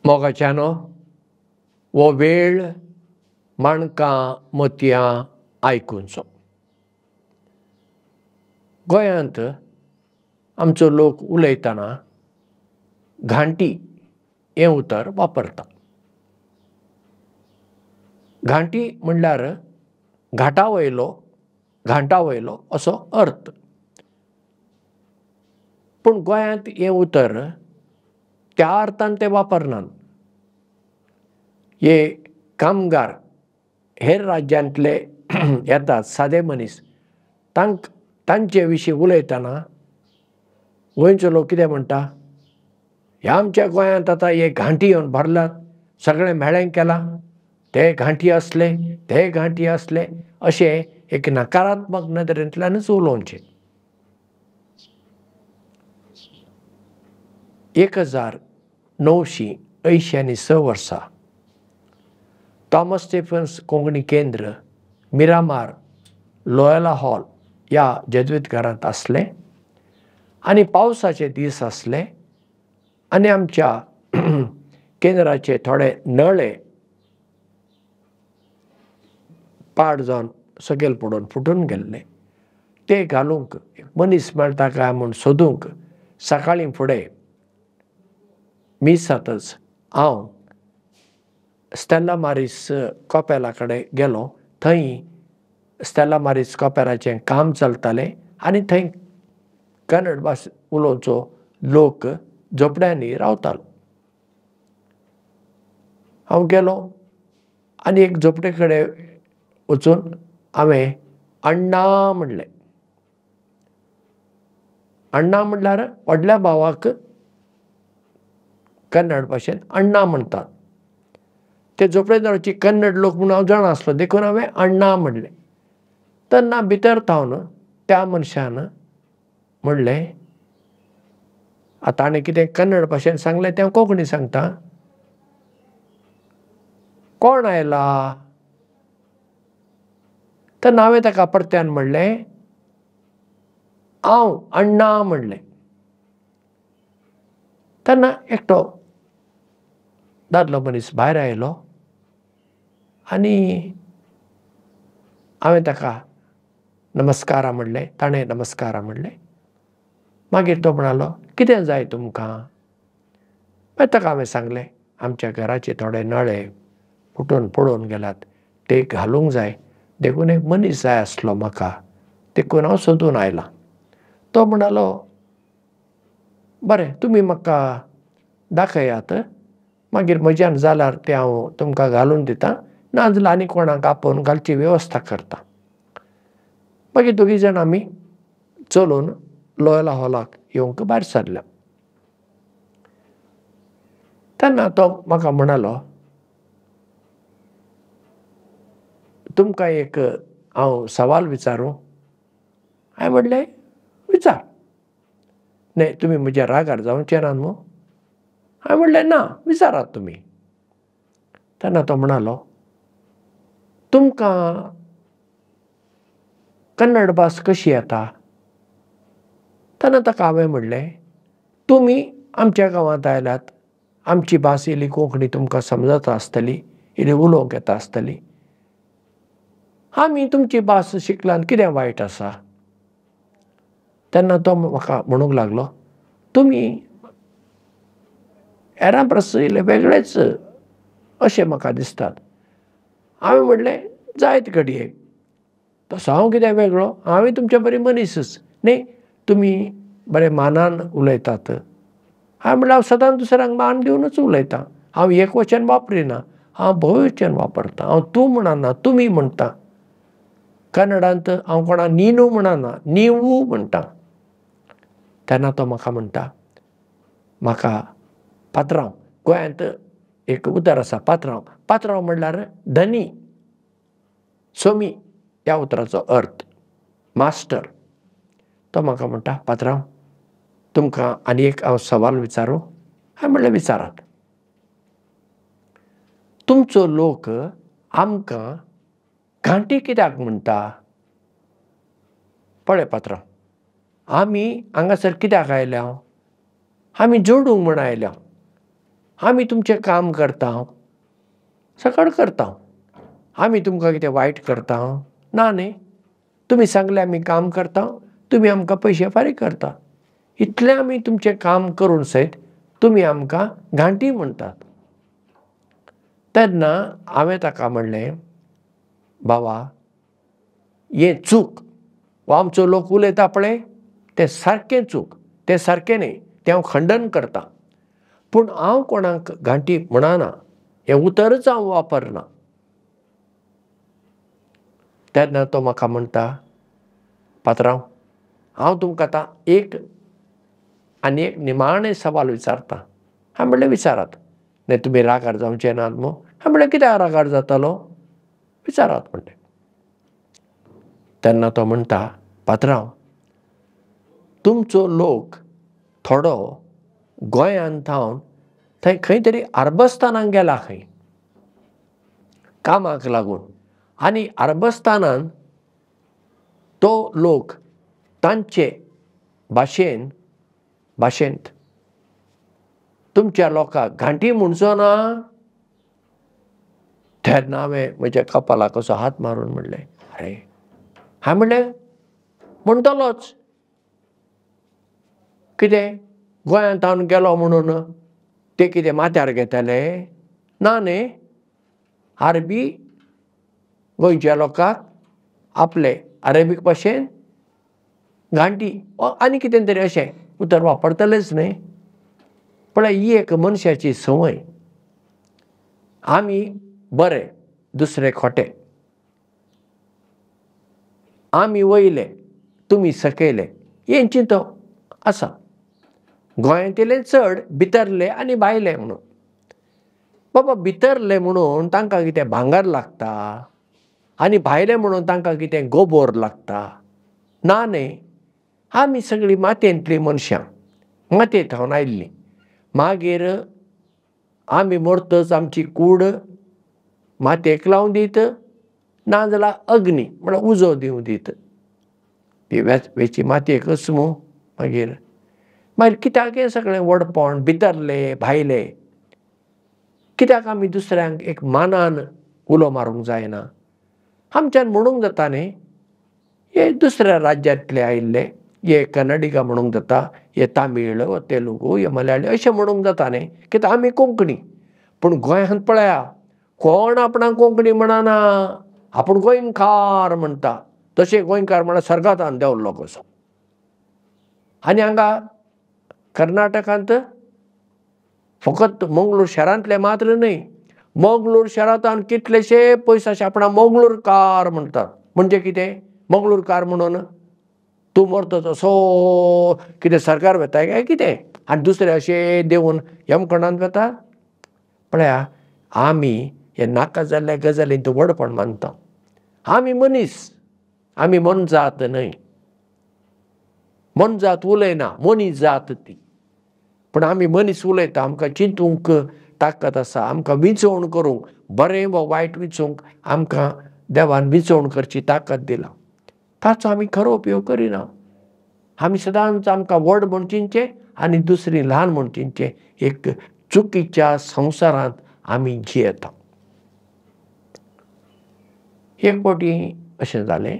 मोगाच्यानो हो वेळ माणकां मोतयां आयकुचो. गोंयांत आमचो लोक उलयतना घांटी हें उतर वापरता. घांटी म्हणल्यार घाटा वयलो, घांटा वयलो असो अर्थ. पूण गोंयांत हें उतर त्या अर्थान ते वापरनात. हे कामगार हेर राज्यांतले येतात, सादे मनीस, तांचे विशीं उलयतना गोंयचो लोक कितें म्हणटा, ह्या आमच्या गोंयांत आतां हे घांटी येवन भरल्यात, सगळें म्हेळें केलां, ते घांटी आसले, ते घांटी आसले, अशें एक नकारात्मक नदरेंतल्यानूच उलोवचें. 1986 वर्सा थॉमस स्टीफन्स कोंकणी केंद्र मिरामार लोयोला हॉल ह्या जेज्वीत घरांत आसलें आनी पावसाचे दीस आसले आनी आमच्या केंद्राचे थोडे नळे पाड जावन सकयल पडून फुटून गेल्ले. ते घालूंक मनीस मेळटा काय म्हूण सोदूंक सकाळीं फुडें मिसातच हांव स्टेला मारीस कॉपेला कडेन गेलो. थंय स्टेला मारीस कॉपेलाचें काम चलतालें आनी थंय कन्नड भास उलोवचो लोक झोपड्यांनी रावतालो. हांव गेलो आनी एक झोपडे कडेन वचून हांवें अण्णा म्हणलें. अण्णा म्हणल्यार व्हडल्या भावाक कन्नड भाशेन अण्णा म्हणटात. ते झोपडेदाराची कन्नड लोक म्हणून हांव जाणा आसलो, देखून हांवें अण्णा म्हणलें. तेन्ना भितर थावन त्या मनशान म्हणलें, आतां ताणें कितें कन्नड भाशेन सांगलें तें हांव कोंकणी सांगता, कोण आयला? तेन्ना हांवें ताका परत्यान म्हणलें, हांव अण्णा म्हणलें. तेन्ना एकटो दादलो मनीस भायर आयलो आनी हांवें ताका नमस्कारा म्हणलें, ताणें नमस्कारा म्हणलें. मागीर तो म्हणालो, कितें जाय तुमकां? मागीर ताका हांवें सांगलें, आमच्या घराचे थोडे नळे फुटून पडून गेल्यात, ते घालूंक जाय, देखून एक मनीस जाय आसलो म्हाका, देखून हांव सोदून आयलां. तो म्हणालो, बरें, तुमी म्हाका दाखयात, मागीर म्हज्यान जाल्यार तें हांव तुमकां घालून दितां, नाजाल्यार आनी कोणाक आपोवन घालची वेवस्था करता. मागीर दोगी जाण आमी चलून लोयोला हॉलाक येवंक भायर सरले. तेन्ना तो म्हाका म्हणालो, तुमकां एक हांव सवाल विचारूं? हांवें म्हणलें, विचार. न्हय, तुमी म्हज्या रागार जावचे ना न्हू? हांवें म्हणलें, ना, विचारात तुमी. तेन्ना तो म्हणालो, तुमकां कन्नड भास कशी येता? तेन्ना ताका हांवें म्हणलें, तुमी आमच्या गांवांत आयल्यात, आमची भास इल्ली कोंकणी तुमकां समजता आसतली, इल्ली उलोवंक येता आसतली, आमी तुमची भास शिकल्यान कितें वायट आसा? तेन्ना तो म्हाका म्हणूंक लागलो, तुमी हेरां परस इल्ले वेगळेच अशें म्हाका दिसतात. हांवें म्हणलें, जायत घडये, तसो हांव कितें वेगळो, हांवूय तुमचे बरी मनीसच न्ही, तुमी बरे मानान उलयतात. हांवें म्हणलें, हांव सदांच दुसऱ्यांक मान दिवनूच उलयतां, हांव एक वचन वापरिना, हांव भोववचन वापरतां, हांव तूं म्हणना, तुमी म्हणटा. कन्नडांत हांव कोणा नीनू म्हणना, नीवू म्हणटा. तेन्ना तो म्हाका म्हणटा, म्हाका पात्रांव, गोंयांत एक उतर आसा पात्रांव, पात्रांव म्हणल्यार धनी, सोमी ह्या उतराचो अर्थ, मास्टर. तो म्हाका म्हणटा, पात्रांव, तुमकां आनी एक हांव सवाल विचारूं? हांवें म्हणलें, विचारात. तुमचो लोक आमकां घांटी कित्याक म्हणटा? पळय पात्रांव, आमी हांगासर कित्याक आयल्या? आमी जोडूंक म्हूण आयल्या. आमी तुमचें काम करता, सकळ करता, आमी तुमकां कितें वायट करता ना न्ही. तुमी सांगलें आमी काम करता, तुमी आमकां पयशे फारीक करता, इतलें आमी तुमचें काम करून सयत तुमी आमकां घांटी म्हणटात. तेन्ना हांवें ताका म्हणलें, बाबा हें चूक, हो आमचो लोक उलयता पळय तें सारकें चूक, तें सारकें न्ही, तें हांव खंडन करतां. पूण हांव कोणाक घांटी म्हणना, हें उतरच हांव वापरना. तेन्ना तो म्हाका म्हणटा, पात्रांव हांव तुमकां आतां एक आनी एक निमाणें सवाल विचारता. हांवें म्हणलें विचारात. न्ही तुमी रागार जावचे नात मू? हांवें म्हणलें कित्याक रागार जातालो, विचारात म्हणलें. तेन्ना तो म्हणटा, पात्रांव तुमचो लोक थोडो गोंयांत थावन थंय खंय तरी अरबस्तानाक गेला खंय कामाक लागून, आनी अरबस्तानान तो लोक तांचे भाशेन भाशेंत तुमच्या लोकांक घांटी म्हणचो ना. तेन्ना हांवें म्हज्या कपालाक असो हात मारून म्हणलें, अरे हांवें म्हणलें म्हणटलोच कितें, गोंयांत हांव गेलो म्हणून ते कितें माथ्यार घेतले ना न्ही. अरबी गोंयच्या लोकांक आपले अरेबीक भाशेन घांटी आनी कितें तरी अशें उतर वापरतलेच न्ही. पळय ही एक मनशाची संवय, आमी बरे दुसरे खोटे, आमी वयले तुमी सकयले, हें चिंतप आसा. गोंयांतले चड भितरले आनी भायले म्हणून. बाबा भितरले म्हणून तांकां कितें भांगर लागता आनी भायले म्हणून तांकां कितें गोबोर लागता ना न्ही. आमी सगळीं मातयेंतलीं मनशां, मातयेंत थावन आयिल्लीं. मागीर आमी मरतच आमची कूड मातयेक लावन दीत, नाजाल्यार अग्नी म्हळ्यार उजो दिवं दीत, ती वेची मातयेकच मू. मागीर मागीर कित्याक हें सगळें व्हडपण भितरले भायले, कित्याक आमी दुसऱ्यांक एक मानान उलो मारूंक जायना? आमच्यान म्हणूंक जाता न्ही, हे दुसऱ्या राज्यांतले आयिल्ले, हे कन्नडिगा म्हणूंक जाता, हे तामीळ, तेलुगू, हे मलयाळी अशें म्हणूंक जाता न्ही, कित्याक आमी कोंकणी. पूण गोंयांत पळया कोण आपणाक कोंकणी म्हणना, आपूण गोंयकार म्हणटा, तशें गोंयकार म्हळ्यार सर्गांत देंवल्लो कसो. आनी हांगा कर्नाटकांत फकत मंगळूर शारांतले मात्र न्हय, मंगळूर शारांत कितलेशे पयस अशें आपणाक मंगळूरकार म्हणटात. म्हणजे कितें मंगळूरकार म्हणून तूं मरतच असो कितें सरकार वेता काय कितें, आनी दुसरे अशें देंवून यमकणांत वता. पळया आमी हे नाका जाल्ल्या गजालींत व्हडपण मानता. आमी मनीस, आमी मोनजात न्हय. मोनजात उलयना, मनीस जात ती. पूण आमी मनीस उलयता, आमकां चिंतूंक ताकद आसा, आमकां विंचवण करूंक, बरें वा वायट विंचूंक आमकां देवान विंचवण करची ताकद दिला. ताचो आमी खरो उपयोग करिना. आमी सदांच आमकां व्हड म्हूण चिंतचें आनी दुसरी ल्हान म्हूण चिंतचें, एक चुकीच्या संवसारांत आमी जियेता. एक फावटी अशें जालें,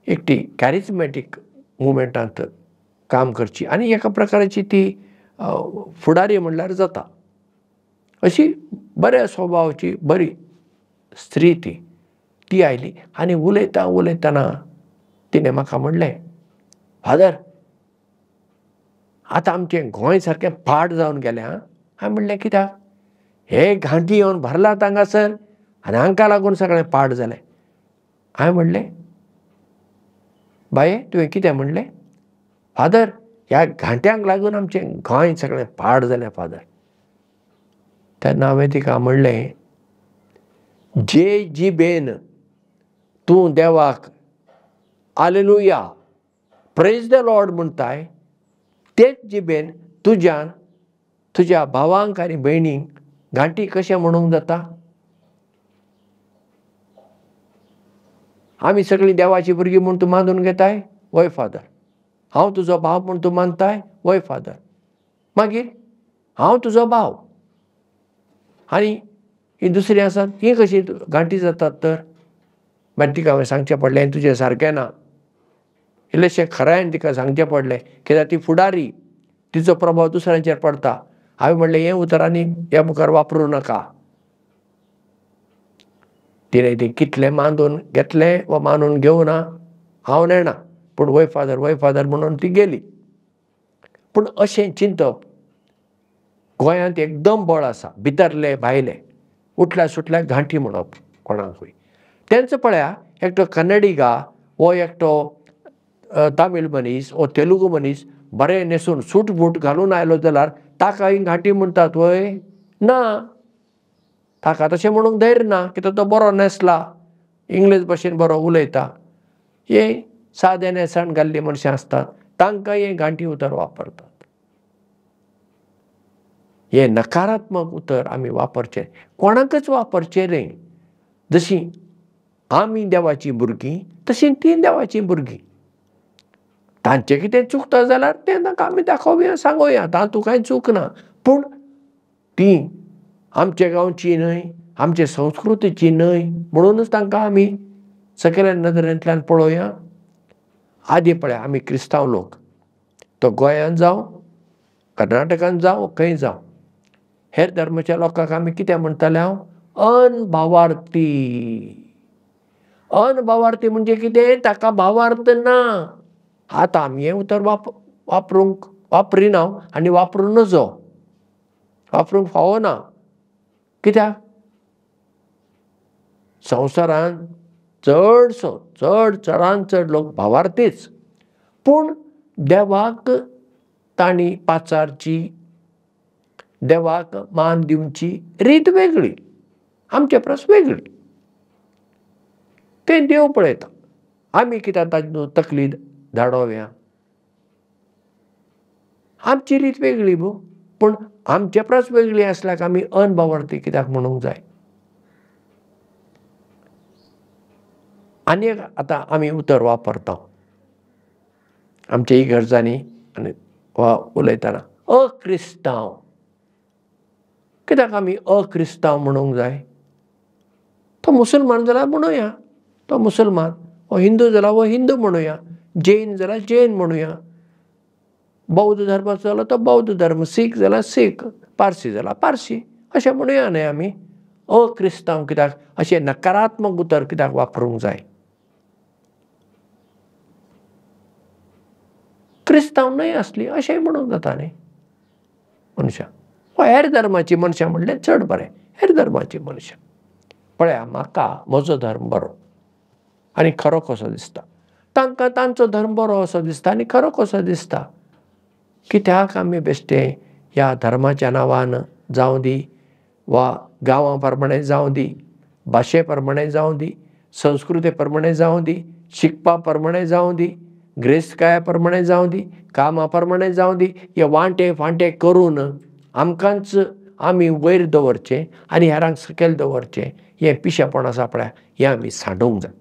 एकटी कॅरिजमॅटीक मुवमेंटांत काम करची आनी एका प्रकाराची ती फुडारी म्हणल्यार जाता अशी बऱ्या स्वभावाची बरी स्त्री ती, ती आयली आनी उलयता उलयतना तिणें म्हाका म्हणलें, फादर आतां आमचें गोंय सारकें पाड जावन गेलें. आं, हांवें म्हणलें कित्याक? हे घांटी येवन भरलात हांगासर आनी हांकां लागून सगळें पाड जालें. हांवें म्हणलें, बाये तुवें कितें म्हणलें? फादर ह्या घांट्यांक लागून आमचें गोंय सगळें पाड जालें फादर. तेन्ना हांवें तिका म्हणलें, जे जिबेन तूं देवाक आलेलुया प्रेज the Lord म्हणटाय, तेच जिबेन तुज्यान तुज्या भावांक आनी भयणींक घांटी कशें म्हणूंक जाता? आमी सगळीं देवाची भुरगीं म्हूण तूं मानून घेताय? वय फादर. हांव तुजो भाव म्हूण तूं मानताय? वय फादर. मागीर हांव तुजो भाव, आनी ही दुसरीं आसात हीं कशीं घांटी जातात तर? मागीर तिका हांवें सांगचें पडलें तुजें सारकें ना, इल्लेशें खऱ्यान तिका सांगचें पडलें, कित्याक ती फुडारी, तिचो प्रभाव दुसऱ्यांचेर पडटा. हांवें म्हणलें हें उतर आनी ह्या मुखार वापरूं नाका. तिणें तें कितलें मानून घेतलें वा मानून घेवना हांव नेणा, पूण वय फादर वय फादर म्हणून ती गेली. पूण अशें चिंतप गोंयांत एकदम बळ आसा, भितरले भायले, उठल्या सुटल्या घांटी म्हणप कोणाकूय. तेंच पळया एकटो कन्नडिगा वो एकटो तामीळ मनीस वो तेलुगू मनीस बरें न्हेसून सूट बूट घालून आयलो जाल्यार ताका ही घांटी म्हणटात वय? ना, ताका तशें म्हणूंक धैर्य ना, कित्याक तो बरो न्हेसला, इंग्लीश भाशेन बरो उलयता. हे सादें न्हेसण घाल्लीं मनशां आसतात, तांकां हें घांटी उतर वापरतात. हें नकारात्मक उतर आमी वापरचें, कोणाकच वापरचें न्हय. जशीं आमी देवाचीं भुरगीं तशीं तीं देवाचीं भुरगीं. तांचें कितें चुकता जाल्यार तें तांकां आमी दाखोवया, सांगोया, तातूंत कांय चूक ना. पूण तीं आमच्या गांवची न्हय, आमचे संस्कृतीची न्हय म्हणूनच तांकां आमी सकयल्या नदरेंतल्यान पळोवया. आदीं पळय आमी क्रिस्तांव लोक, तो गोंयांत जावं, कर्नाटकान जावं, खंय जावं, हेर धर्माच्या लोकांक आमी कितें म्हणटाले हांव? अनभावार्थी. अनभावार्थी म्हणजे कितें? ताका भावार्थ ना. आतां आमी हें उतर वापरूंक वापरिना आनी वापरूं नजो, वापरूंक फावना. कित्याक? संवसारांत चडसो चड चडान चड लोक भावार्थीच, पूण देवाक तांणी पाचारची, देवाक मान दिवची रीत वेगळी, आमचे परस वेगळी. तें देव पळयता, आमी कित्याक ताजी तकली धाडोवया? आमची रीत वेगळी भो, पूण आमचे परस वेगळी आसल्यार आमी अनभावार्थी कित्याक म्हणूंक जाय? आनी एक आतां आमी उतर वापरता आमच्या इगर्जांनी आनी वा उलयतना, अक्रिस्तांव. कित्याक आमी अक्रिस्तांव म्हणूंक जाय? तो मुसलमान जाल्यार म्हणुया तो मुसलमान, हो हिंदू जाल्यार हो हिंदू म्हणुया, जैन जाल्यार जैन म्हणुया, बौद्ध धर्माचो जाल्यार तो बौद्ध धर्म, सीख जाल्यार सीख, पारसी जाल्यार पारसी, अशें म्हणुया न्हय आमी. अक्रिस्तांव कित्याक अशें नकारात्मक उतर कित्याक वापरूंक जाय? क्रिस्तांव न्हय आसली अशेंय म्हणूंक जाता न्हय मनशां, वा हेर धर्माची मनशां म्हणलें चड बरें, हेर धर्माची मनशां. पळया म्हाका म्हजो धर्म बरो आनी खरो कसो दिसता, तांकां तांचो धर्म बरो असो दिसता आनी खरो कसो दिसता. कित्याक आमी बेश्टे ह्या धर्माच्या नांवान जावं दी, वा गांवां प्रमाणें जावं दी, भाशे प्रमाणें जावं दी, संस्कृते प्रमाणें जावं दी, शिकपा प्रमाणें जावं दी, ग्रेस्तकाया प्रमाणें जावं दी, कामा प्रमाणें जावं दी, हे वांटे फांटे करून आमकांच आमी वयर दवरचें आनी हेरांक सकयल दवरचें, हें पिशेपण आसा पळय, हें आमी सांडूंक जाय.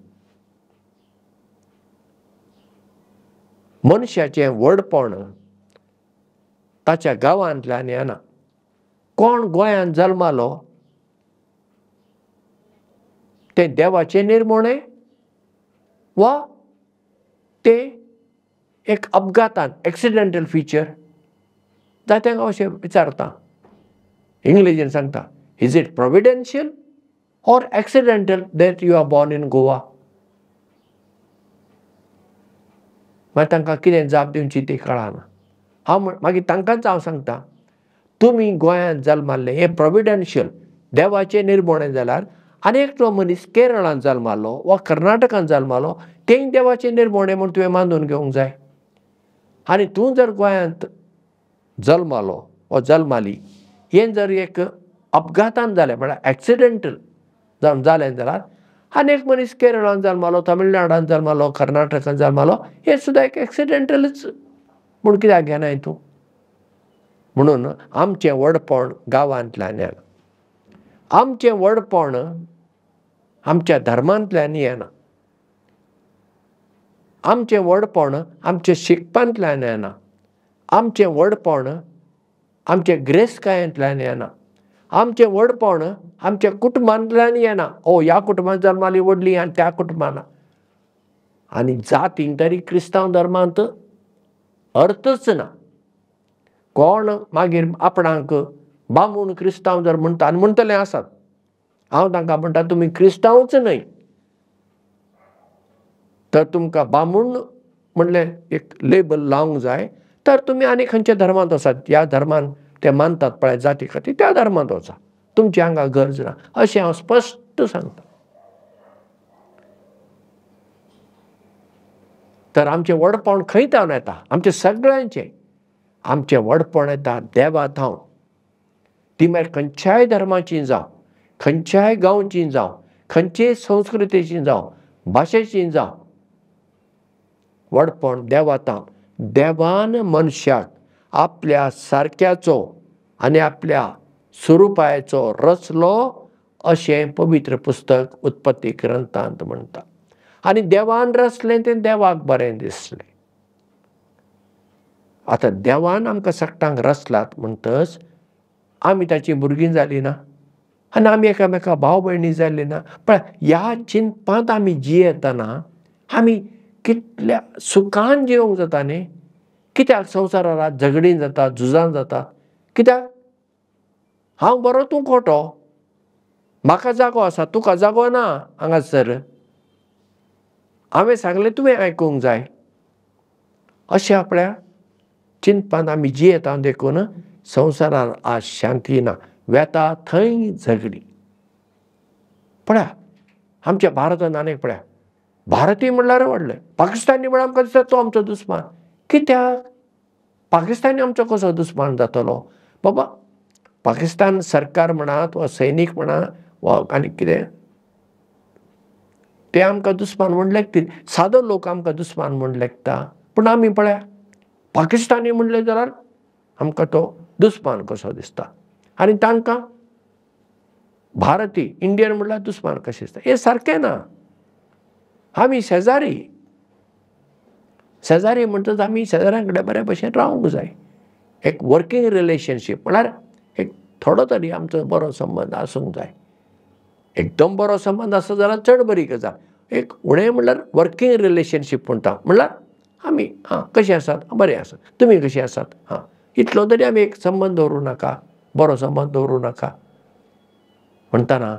मनशाचें व्हडपण ताच्या गांवांतल्यान येना. कोण गोंयांत जल्मालो तें देवाचें निर्मणें वा तें एक अपघातान, एक्सिडेंटल फिचर. जायत्यांक हांव अशें विचारता, इंग्लिजीन सांगता, is it providential or accidental that you are born in Goa? मागीर तांकां कितें जाप दिवची ती कळना. हांव मागीर तांकांच हांव सांगता, तुमी गोंयांत जल्माल्ले हें प्रोविडेन्शियल, देवाचें निर्मणें जाल्यार आनी एकटो मनीस केरळांत जल्मालो वा कर्नाटकांत जल्मालो तेंय देवाचें निर्मणें म्हूण तुवें मानून घेवंक जाय. आनी तूं जर गोंयांत जल्मालो वा जल्माली, हें जर एक अपघातान जालें म्हळ्यार एक्सिडेंटल जावन जालें जाल्यार आनी एक मनीस केरळांत जल्मालो, तमिळनाडांत जल्मालो, कर्नाटकांत जल्मालो, हें सुद्दां एक एक्सिडेंटलच म्हूण कित्याक घेनाय तूं? म्हणून आमचें व्हडपण गांवांतल्यान येना, आमचें व्हडपण आमच्या धर्मांतल्यान येना, आमचें व्हडपण आमच्या शिकपांतल्यान येना, आमचें व्हडपण आमच्या ग्रेस्तकायेंतल्यान येना, आमचें व्हडपण आमच्या कुटुंबांतल्यान येना. ओ ह्या कुटुंबांत जल्माली व्हडली आनी त्या कुटुंबान. आनी जातींक तरी क्रिस्तांव धर्मांत अर्थच ना. कोण मागीर आपणाक बामूण क्रिस्तांव जर म्हणटा आनी म्हणटले आसात, हांव तांकां म्हणटा तुमी क्रिस्तांवच न्हय, तर तुमकां बामूण म्हणलें एक लेबल लावंक जाय तर तुमी आनी खंयच्या धर्मांत वचात, ह्या धर्मान ते मानतात पळय जाती खातीर त्या धर्मांत वचा, तुमची हांगा गरज ना अशें हांव स्पश्ट सांगता. तर आमचें व्हडपण खंय थावन येता? आमचें सगळ्यांचें, आमचें व्हडपण येता देवा थावन. ती मागीर खंयच्याय धर्माची जावं, खंयच्याय गांवची जावं, खंयचेय संस्कृतीची जावं, भाशेची जावं, व्हडपण देवा थावन. देवान मनशाक आपल्या सारक्याचो आनी आपल्या स्वरुपाचो रचलो अशें पवित्र पुस्तक उत्पत्ती ग्रंथांत म्हणटा. आनी देवान रचलें तें देवाक बरें दिसलें. आतां देवान आमकां सगटांक रचलात म्हणटच आमी ताचीं भुरगीं जालीं ना आनी आमी एकामेका भाव भयणी जालीं ना. पळय ह्या चिंतपांत आमी जियेतना आमी कितल्या सुखान जिवंक जाता न्ही. कित्याक संवसारार झगडीं जाता, झुजां जाता? कित्याक? हांव बरो तूं खोटो, म्हाका जागो आसा तुका जागो ना हांगासर, हांवें सांगलें तुवें आयकूंक जाय, अशें आपल्या चिंतपान आमी जियेता. देखून संवसारार आज शांती ना, वेता थंय झगडी. पळया आमच्या भारतान आनीक पळया, भारतीय म्हणल्यार व्हडलें, पाकिस्तानी म्हणल्यार आमकां दिसता तो आमचो दुस्मान. कित्याक? पाकिस्तानी आमचो कसो दुस्मान जातलो? बाबा पाकिस्तान सरकार म्हणात वा सैनीक म्हणा वा आनी कितें, ते आमकां दुस्मान म्हूण लेखतील. सादो लोक आमकां दुस्मान म्हूण लेखता, पूण आमी पळया पाकिस्तानी म्हणलें जाल्यार आमकां तो दुस्मान कसो दिसता आनी तांकां भारतीय इंडियन म्हणल्यार दुस्मान कशें दिसता. हें सारकें ना. आमी शेजारी, शेजारी म्हणटच आमी शेजाऱ्यां कडेन बरे भशेन रावंक जाय. एक वर्कींग रिलेशनशीप म्हळ्यार एक थोडो तरी आमचो बरो संबंद आसूंक जाय. एकदम बरो संबंद आसत जाल्यार चड बरी गजाल. एक उणें म्हणल्यार वर्कींग रिलेशनशीप म्हणटा, म्हणल्यार आमी आं कशें आसात, बरें आसात, तुमी कशीं आसात, आं इतलो तरी आमी एक संबंद दवरूं नाका, बरो संबंद दवरूं नाका. म्हणटना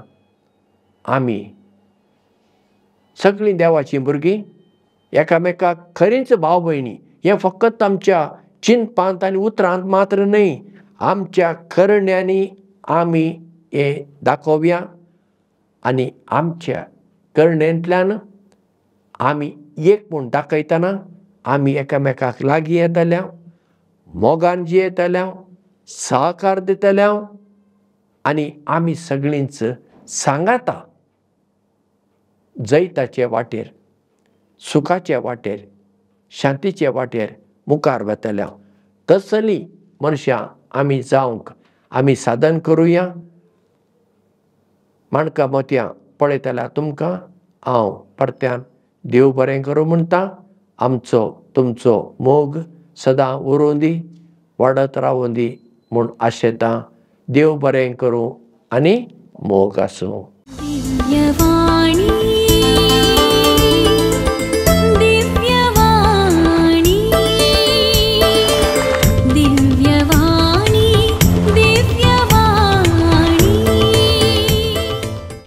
आमी सगळीं देवाचीं भुरगीं, एकामेकाक खरींच भाव भयणी. हें फकत आमच्या चिंतपांत आनी उतरांत मात्र न्हय, आमच्या करण्यांनी आमी हें दाखोवया आनी आमच्या करणेंतल्यान आमी एक म्हूण दाखयतना आमी एकामेकाक लागीं येतल्या, मोगान जियेतल्या, सहकार दितल्या आनी आमी सगळींच सांगाता जैताचे वाटेर, सुखाचे वाटेर, शांतीचे वाटेर मुखार वतल्या. तसली मनशां आमी जावंक आमी साधन करुया. माणकां मोतयां पळयतल्या तुमकां हांव परत्यान देव बरें करूं म्हणटा. आमचो तुमचो मोग सदां उरूं दी, वाडत रावूं दी म्हूण आशेतां. देव बरें करूं आनी मोग आसूं.